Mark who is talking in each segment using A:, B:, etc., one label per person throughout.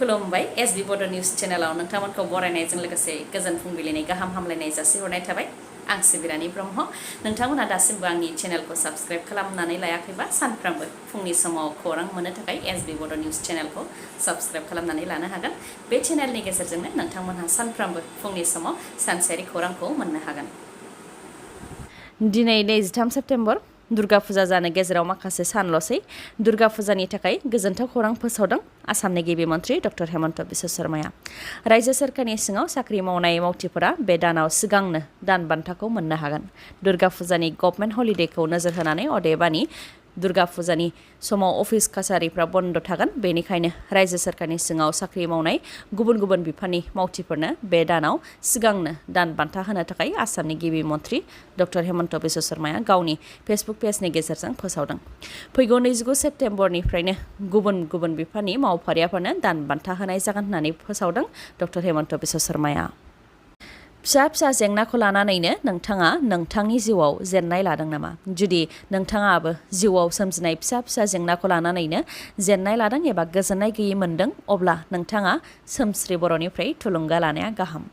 A: खुलुमबाय एसबी बड निउज चेनेलाव नोंथांमोनखौ बरायनायजों लोगोसे गोजोन फुंबिलिनि गाहाम हामलायनाय जासिहरनाय थाबाय आं सिबिरानि ब्रह्म नोंथांमोना दासिमबो आंनि चेनेलखौ साबस्क्राइब खालामनानै लायाखैबा सानफ्रामबो फुंनि समाव खौरां मोननो थाखाय एसबी बड निउज चेनेलखौ साबस्क्राइब खालामनानै लानो हागोन बे चेनेलनि गेजेरजोंनो नोंथांमोनहा सानफ्रामबो फुंनि समाव सानसेयारि खौरांखौ मोननो हागोन दिनै 23 सेप्तेम्बर दुर्गा फुजा जानो गेजेराव माखासे सानल'सै दुर्गा फुजानि थाखाय गोजोनथाव खौरां फोसावदों आसामनि गिबि मन्थ्रि डक्टर हेमन्त बिश्व शर्माया रायजो सोरखारनि सिङाव साख्रि मावनाय मावथिफोरा बे दानाव सिगांनो दान बान्थाखौ मोननो हागोन दुर्गा फुजानि गभर्नमेन्ट हलिडेखौ नोजोर होनानै अदेबानि दुर्गा फुजानि समाव अफिस कासारिफ्रा बन्द थागोन बेनिखायनो रायजो सोरखारनि सिङाव साख्रि मावनाय गुबुन गुबुन बिफाननि मावथिफोरनो बे दानाव सिगांनो दान बान्था होनो थाखाय आसामनि गिबि मन्थ्रि डक्टर हेमन्त बिश्व शर्माया गावनि फेसबुक पेजनि गेजेरजों फोसावदों फैगौ 29 सेप्तेम्बरनिफ्रायनो गुबुन गुबुन बिफाननि मावफारियाफोरनो दान बान्था होनाय जागोन होननानै फोसावदों डक्टर हेमन्त बिश्व शर्माया फिसा फिसा जेंनाखौ लानानैनो नोंथाङा नोंथांनि जिउआव जेननाय लादों नामा जुदि नोंथाङाबो जिउआव सोमजिनाय फिसा फिसा जेंनाखौ लानानैनो जेननाय लादों एबा गोजोननाय गैयै मोनदों अब्ला नोंथाङा सोमश्री बर'निफ्राय थुलुंगा लानाया गाहाम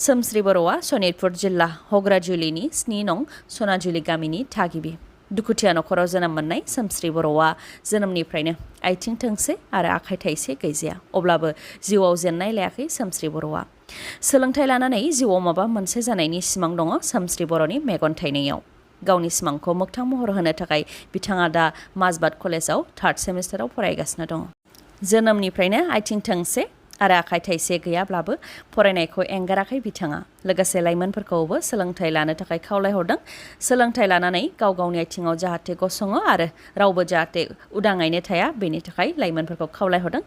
A: सोमश्री बर'आ सनितपुर जिल्ला हग्राजुलिनि 7 नं सनाजुलि गामिनि थागिबि दुखुथिया नखराव जोनोम मोननाय सोमश्री बर'आ जोनोमनिफ्रायनो आथिं थोंसे आरो आखाइ थाइसे गैजाया अब्लाबो जिउआव जेननाय लायाखै सोमश्री बर'आ सोलोंथाइ लानानै जिउआव माबा मोनसे जानायनि सिमां दङ सोमश्री बर'नि मेगन थाइनैयाव गावनि सिमांखौ मोगथां महर होनो थाखाय बिथाङा दा माजबाद कलेजाव 3rd सेमिस्टाराव फरायगासिनो दङ जोनोमनिफ्रायनो आथिं थोंसे आरो आखाइ थाइसे गैयाब्लाबो फरायनायखौ एंगाराखै बिथाङा लोगोसे लाइमोनफोरखौबो सोलोंथाइ लानो थाखाय खावलायहरदों सोलोंथाइ लानानै गाव गावनि आथिङाव जाहाथे गसङो आरो रावबो जाहाथे उदाङैनो थाया बेनि थाखाय लाइमोनफोरखौ खावलायहरदों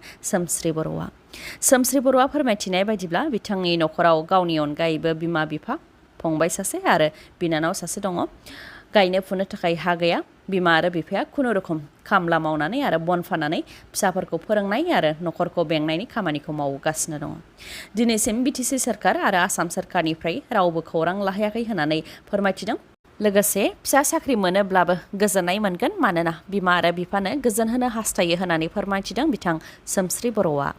A: सोमश्री बर'आ फोरमायथिनाय बायदिब्ला बिथांनि नखराव गावनि अनगायैबो बिमा बिफा फंबाय सासे आरो बिनानाव सासे दङ गायनो फुनो थाखाय हा गैया बिमा आरो बिफाया खुनुरुखुम खामला मावनानै आरो बन फाननानै फिसाफोरखौ फोरोंनाय आरो नखरखौ बेंनायनि खामानिखौ मावगासिनो दङ दिनैसिम बिटिसि सोरखार आरो आसाम सोरखारनिफ्राय रावबो खौरां लाहैयाखै होननानै फोरमायथिदों लोगोसे फिसा साख्रि मोनोब्लाबो गोजोननाय मोनगोन मानोना बिमा आरो बिफानो गोजोन होनो हास्थायो होननानै फोरमायथिदों बिथां सोमश्री बर'आ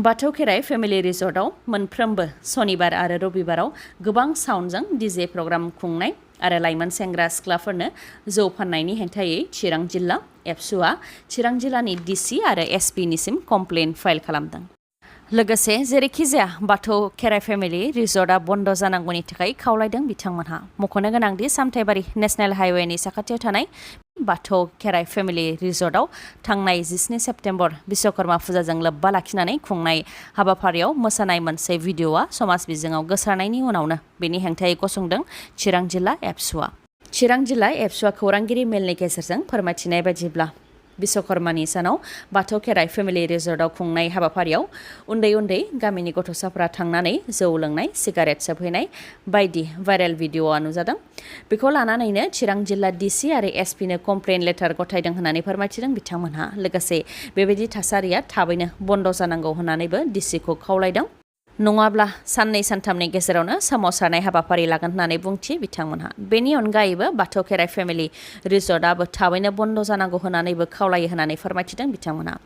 A: बाथौ खेराइ फेमिलि रिजर्टआव मोनफ्रोमबो सनिबार आरो रबिबाराव गोबां साउन्डजों डीजे प्रग्राम खुंनाय आरो लाइमोन सेंग्रा सिख्लाफोरनो जौ फाननायनि हेंथायै चिरां जिल्ला एबसुआ चिरां जिल्लानि डिसि आरो एसपिनिसिम कमप्लेन फाइल खालामदों लोगोसे जेरैखिजाया बाथौ खेराइ फेमिलि रिजर्टआ बन्द जानांगौनि थाखाय खावलायदों बिथांमोनहा मख'नो गोनांदि सामथाइबारि नेशनेल हाइवेनि साखाथियाव थानाय बाथौ खेराइ फेमिलि रिजर्टआव थांनाय 17 सेप्तेम्बर बिश्वकर्मा फुजाजों लोब्बा लाखिनानै खुंनाय हाबाफारियाव मोसानाय मोनसे भिडिअ'आ समाज बिजोङाव गोसारनायनि उनावनो बेनि हेंथायै गसंदों चिरां जिल्ला एबसुआ खौरांगिरि मेलनि गेजेरजों फोरमायथिनाय बायदिब्ला बिश्वकर्मानि सानाव बाथौ खेराइ फेमिलि रिजर्टआव खुंनाय हाबाफारियाव उन्दै उन्दै गामिनि गथ'साफोरा थांनानै जौ लोंनाय सिगारेट सोबहैनाय बायदि भाइरेल भिडिअ'आ नुजादों बेखौ लानानैनो चिरां जिल्ला डिसि आरो एसपिनो कमप्लेन लेटार गथायदों होननानै फोरमायथिदों बिथांमोनहा लोगोसे बेबायदि थासारिया थाबैनो बन्द जानांगौ होननानैबो डिसिखौ खावलायदों नङाब्ला साननै सानथामनि गेजेरावनो सोमावसारनाय हाबाफारि लागोन होननानै बुंथियो बिथांमोनहा बेनि अनगायैबो बाथौ खेराइ फेमिलि रिजर्टआबो थाबैनो बन्द जानांगौ होननानैबो खावलायो होननानै फोरमायथिदों बिथांमोनहा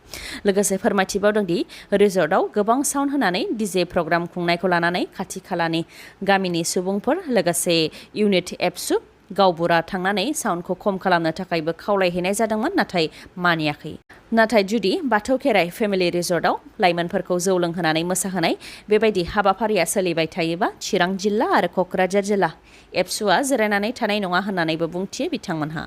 A: लोगोसे फोरमायथिबावदोंदि रिजर्टआव गोबां साउन्ड होनानै डीजे प्रग्राम खुंनायखौ लानानै खाथि खालानि गामिनि सुबुंफोर लोगोसे इउनिट एबसु गावबुरा थांनानै साउन्डखौ खम खालामनो थाखायबो खावलायहैनाय जादोंमोन नाथाय मानियाखै नाथाय जुदि बाथौ खेराइ फेमिलि रिजर्टआव लाइमोनफोरखौ जौ लोंहोनानै मोसाहोनाय बेबायदि हाबाफारिया सोलिबाय थायोबा चिरां जिल्ला आरो क'क्राझार जिल्ला एबसुआ जिरायनानै थानाय नङा होननानैबो बुंथियो बिथांमोनहा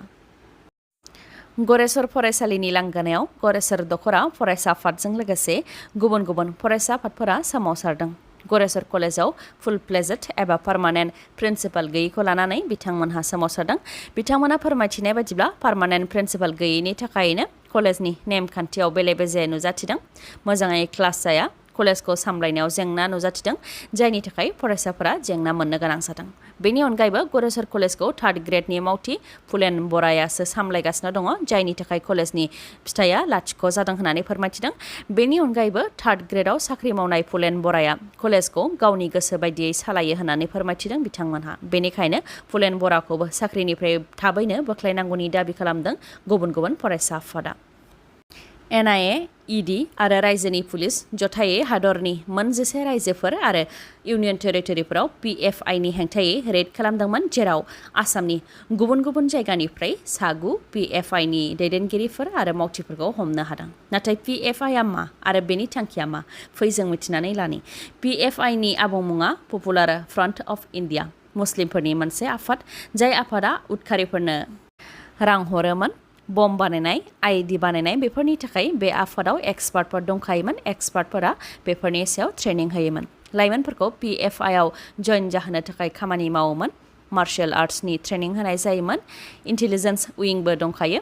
A: गरेस्वर फरायसालिनि लांगोनायाव गरेस्वर दख'रा फरायसा आफादजों लोगोसे गुबुन गुबुन फरायसा आफादफोरा सोमावसारदों गरेस्वर कलेजाव फुल प्लेजेड एबा पार्मानेन्ट प्रिन्सिपाल गैयैखौ लानानै बिथांमोनहा सोमावसारदों बिथांमोना फोरमायथिनाय बायदिब्ला पार्मानेन्ट प्रिन्सिपाल गैयैनि थाखायनो कलेजनि नेमखान्थियाव बेले बेजे नुजाथिदों मोजाङै क्लास जाया कलेजखौ सामलायनायाव जेंना नुजाथिदों जायनि थाखाय फरायसाफोरा जेंना मोननो गोनां जादों बेनि अनगायैबो गरेस्वर कलेजखौ 3rd ग्रेडनि मावथि फुलेन बरायासो सामलायगासिनो दङ जायनि थाखाय कलेजनि फिथाइया लाथिख' जादों होननानै फोरमायथिदों बेनि अनगायैबो 3rd ग्रेडआव साख्रि मावनाय फुलेन बराया कलेजखौ गावनि गोसो बायदियै सालायो होननानै फोरमायथिदों बिथांमोनहा बेनिखायनो फुलेन बराखौबो साख्रिनिफ्राय थाबैनो बोख्लायनांगौनि दाबि खालामदों गुबुन गुबुन फरायसा आफादा NIA, ED आरो रायजोनि पुलिस जथायै हादरनि मोनजिसे रायजोफोर आरो इउनियन टेरिटरिफोराव PFIनि हेंथायै रेड खालामदोंमोन, जेराव आसामनि गुबुन गुबुन जायगानिफ्राय सागु PFIनि दैदेनगिरिफोर आरो मावथिफोरखौ हमनो हादों। नाथाय PFIआ मा आरो बेनि थांखिया मा? फै जों मिथिनानै लानि। PFIनि आबुं मुङा पपुलार फ्रन्ट अफ इन्डिया, मुस्लिमफोरनि मोनसे आफाद, जाय आफादा उदखारिफोरनो रां हरोमोन। बम बानायनाय, आइडि बानायनाय बेफोरनि थाखाय बे आफादाव एक्सपार्टफोर दंखायोमोन। एक्सपार्टफोरा बेफोरनि सायाव ट्रेनिं होयोमोन। लाइमोनफोरखौ PFIआव जइन जाहोनो थाखाय खामानि मावोमोन। मार्शेल आर्ट्सनि ट्रेनिं होनाय जायोमोन। इन्टेलिजेन्स विंबो दंखायो।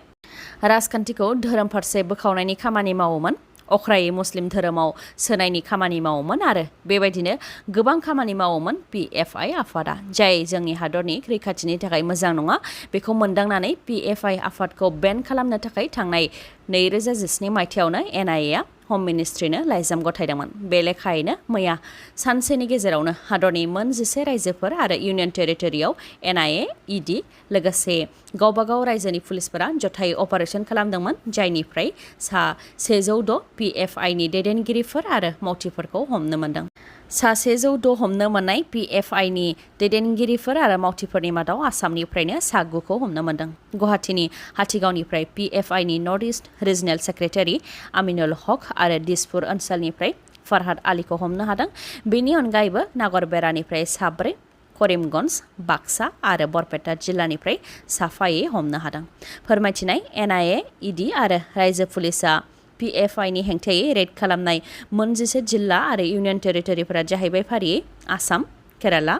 A: राजखान्थिखौ धोरोम फारसे बोखावनायनि खामानि मावोमोन। अख्रायै मुस्लिम धोरोमाव सोनायनि खामानि मावोमोन आरो बेबायदिनो गोबां खामानि मावोमोन PFI आफादा, जाय जोंनि हादरनि रैखाथिनि थाखाय मोजां नङा। बेखौ मोनदांनानै PFI आफादखौ बेन खालामनो थाखाय थांनाय 2017 मायथाइयावनो NIAआ हम मिनिस्ट्रिनो लाइजाम गथायदोंमोन। बे लेखायैनो मैया सानसेनि गेजेरावनो हादरनि मोनजिसे रायजोफोर आरो इउनियन टेरिटरियाव NIA, ED लोगोसे गावबागाव रायजोनि पुलिसफोरा जथायै अपारेशन खालामदोंमोन, जायनिफ्राय सा 106 PFIनि दैदेनगिरिफोर आरो मावथिफोरखौ हमनो मोन्दों। सा 106 हमनो मोननाय PFIनि दैदेनगिरिफोर आरो मावथिफोरनि मादाव आसामनिफ्रायनो सागुखौ हमनो मोन्दों। गुवाहाटीनि हाथिगावनिफ्राय PFIनि north east regional secretary Aminul Haque आरो दिसपुर ओनसोलनिफ्राय फरहाद आलीखौ हमनो हादों। बेनि अनगायैबो नागरबेरानिफ्राय साब्रै, करिमगन्ज, बाक्सा आरो बरपेटा जिल्लानिफ्राय साफायै हमनो हादों। फोरमायथिनाय NIA, ED आरो रायजो पुलिसआ PFIनि हेंथायै रेड खालामनाय मोनजिसे जिल्ला आरो इउनियन टेरिटरिफोरा जाहैबाय फारियै आसाम, केराला,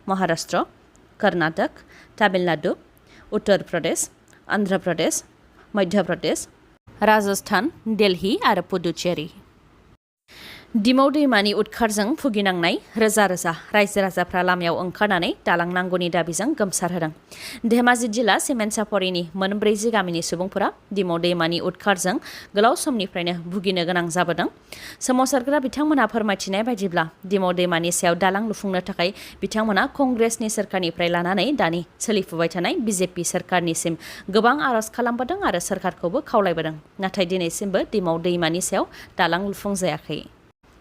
A: महाराष्ट्र, कर्नाटक, तामिलनाडु, उत्तर प्रदेश, अन्ध्र प्रदेश, मध्य प्रदेश, राजस्थान, दिल्ली आरो पुडुचेरी। दिमौ दैमानि उदखारजों भुगिनांनाय रोजा रोजा रायजो राजाफ्रा लामायाव ओंखारनानै दालां नांगौनि दाबिजों गोमसारहोदों। धेमाजि जिल्ला सिमेन्सापरिनि 40 गामिनि सुबुंफोरा दिमौ दैमानि उदखारजों गोलाव समनिफ्रायनो भुगिनो गोनां जाबोदों। सोमावसारग्रा बिथांमोनहा फोरमायथिनाय बायदिब्ला दिमौ दैमानि सायाव दालां लुफुंनो थाखाय बिथांमोना कंग्रेसनि सोरखारनिफ्राय लानानै दानि सोलिफुबाय थानाय BJP सोरखारनिसिम गोबां आर'ज खालामबोदों आरो सोरखारखौबो खावलायबोदों। नाथाय दिनैसिमबो दिमौ दैमानि सायाव दालां लुफुंजायाखै।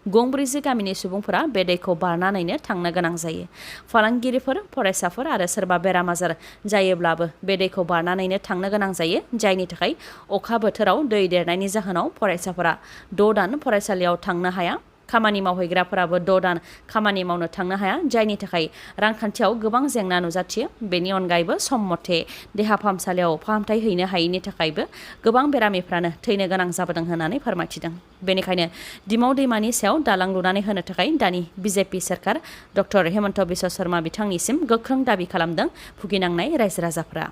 A: गंब्रैजि गामिनि सुबुंफोरा बे दैखौ बारनानैनो थांनो गोनां जायो। फालांगिरिफोर, फरायसाफोर आरो सोरबा बेराम आजार जायोब्लाबो बे दैखौ बारनानैनो थांनो गोनां जायो, जायनि थाखाय अखा बोथोराव दै देरनायनि जाहोनाव फरायसाफोरा 6 दान फरायसालियाव थांनो हाया। खामानि मावहैग्राफोराबो 6 दान खामानि मावनो थांनो हाया, जायनि थाखाय रांखान्थियाव गोबां जेंना नुजाथियो। बेनि अनगायैबो सम मथे देहा फाहामसालियाव फाहामथाय हैनो हायैनि थाखायबो गोबां बेरामिफ्रानो थैनो गोनां जाबोदों होननानै फोरमायथिदों। बेनिखायनो दिमौ दैमानि सायाव दालां लुनानै होनो थाखाय दानि BJP सोरखार डक्टर हेमन्त बिश्व शर्मा बिथांनिसिम गोख्रों दाबि खालामदों भुगिनांनाय रायजो राजाफ्रा।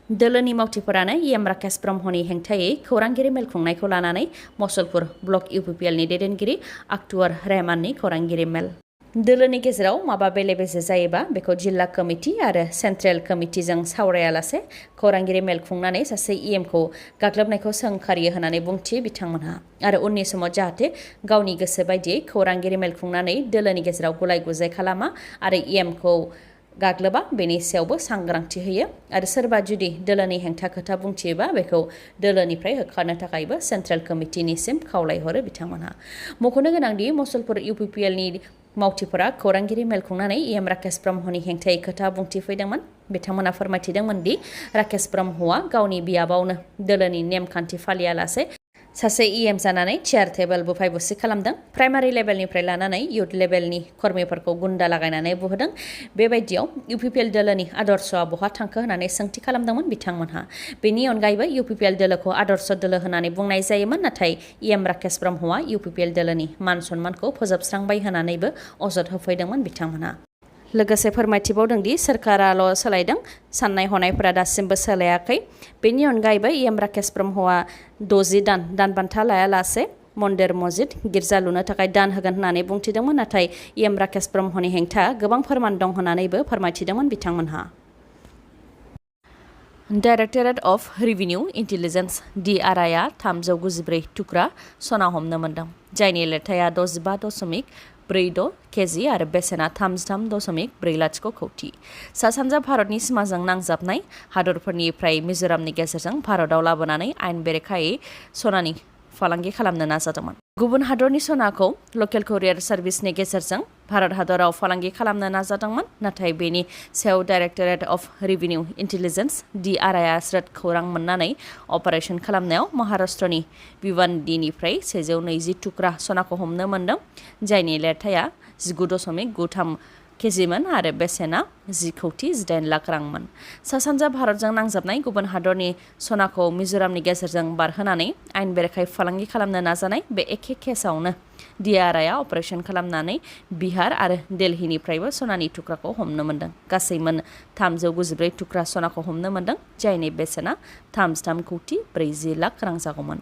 A: दोलोनि मावथिफोरानो राकेश ब्रह्मनि हेंथायै खौरांगिरि मेल खुंनायखौ लानानै मसलपुर ब्लक UPPLनि दैदेनगिरि आक्तुर रहमाननि खौरांगिरि मेल। दोलोनि गेजेराव माबा बेले बेजे जायोबा बेखौ जिल्ला कमिटि आरो सेन्ट्रेल कमिटिजों सावरायालासे खौरांगिरि मेल खुंनानै सासे EMखौ गाग्लोबनायखौ सोंखारियो होननानै बुंथियो बिथांमोनहा। आरो उननि समाव जाहाथे गावनि गोसो बायदियै खौरांगिरि मेल खुंनानै दोलोनि गेजेराव गुलाय गुजाय खालामा आरो EMखौ गाग्लोबा बेनि सायावबो सांग्रांथि होयो। आरो सोरबा जुदि दोलोनि हेंथा खोथा बुंथियोबा बेखौ दोलोनिफ्राय होखारनो थाखायबो सेन्ट्रेल कमिटिनिसिम खावलायहरो बिथांमोनहा। मख'नो गोनांदि मसलपुर UPPLनि मावथिफोरा खौरांगिरि मेल खुंनानै राकेश ब्रह्मनि हेंथायै खोथा बुंथिफैदोंमोन। बिथांमोना फोरमायथिदोंमोन दि राकेश ब्रह्मआ गावनि बियाबावनो दोलोनि नेमखान्थि फालियालासे सासे EM जानानै चेयार टेबोल बुफाय बुसि खालामदों। प्राइमारि लेभेलनिफ्राय लानानै इयुथ लेभेलनि कर्मीफोरखौ गुन्दा लागायनानै बुहोदों। बेबायदियाव UPPL दोलोनि आदर्शआ बहा थांखो होननानै सोंथि खालामदोंमोन बिथांमोनहा। बेनि अनगायैबो UPPL दोलोखौ आदर्श दोलो होननानै बुंनाय जायोमोन, नाथाय राकेश ब्रह्मआ UPPL दोलोनि मान सन्मानखौ फोजोबस्रांबाय होननानैबो अजद होफैदोंमोन बिथांमोनहा। लोगोसे फोरमायथिबावदों दि सोरखाराल' सोलायदों, साननाय हनायफोरा दासिमबो सोलायाखै। बेनि अनगायैबो राकेश ब्रह्मआ 60 दान बान्था लायालासे मन्दिर मस्जिद गिर्जा लुनो थाखाय दान होगोन होननानै बुंथिदोंमोन, नाथाय राकेश ब्रह्मनि हेंथा गोबां फोरमान दं होननानैबो फोरमायथिदोंमोन बिथांमोनहा। डाइरेक्टरेट अफ रेभिनिउ इन्टेलिजेन्स DRIआ 393 थुख्रा सना हमनो मोन्दों, जायनि लिरथाया 65.5 4.6 केजि आरो बेसेना 33.4 लाथिख' कौटि। सा सानजा भारतनि सिमाजों नांजाबनाय हादरफोरनिफ्राय मिजोरामनि गेजेरजों भारताव लाबोनानै आयेन बेरेखायै सनानि फालांगि खालामनो नाजादोंमोन। गुबुन हादरनि सनाखौ लकेल कुरियार सार्भिसनि गेजेरजों भारत हादराव फालांगि खालामनो नाजादोंमोन, नाथाय बेनि सायाव डाइरेक्टरेट अफ रेभिनिउ इन्टेलिजेन्स DRIआ स्रोद खौरां मोननानै अपारेशन खालामनायाव महाराष्ट्रनि भिवान्डीनिफ्राय 120 थुख्रा सनाखौ हमनो मोनदों, जायनि लिरथाया 19.93 केजिमोन आरो बेसेना 10 कौटि 18 लाख रांमोन। सा सानजा भारतजों नांजाबनाय गुबुन हादरनि सनाखौ मिजोरामनि गेजेरजों बारहोनानै आयेन बेरेखायै फालांगि खालामनो नाजानाय बे एखे केसावनो DRIआ अपारेशन खालामनानै बिहार आरो दिल्लीनिफ्रायबो सनानि थुख्राखौ हमनो मोनदों। गासै मोन 394 थुख्रा सनाखौ हमनो मोनदों, जायनि बेसेना 33 कौटि 40 लाख रां जागौमोन।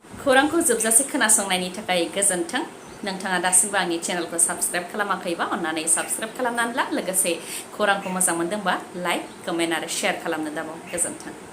A: खौरांखौ जोबजासे खोनासंनायनि थाखाय गोजोन्थों। नोंथाङा दासिमबो आंनि चेनेलखौ साबस्क्राइब खालामाखैबा अन्नानै साबस्क्राइब खालामनानै ला। लोगोसे खौरांखौ मोजां मोनदोंबा लाइक, कमेन्ट आरो शेयार खालामनो दाबाव। गोजोन्थों।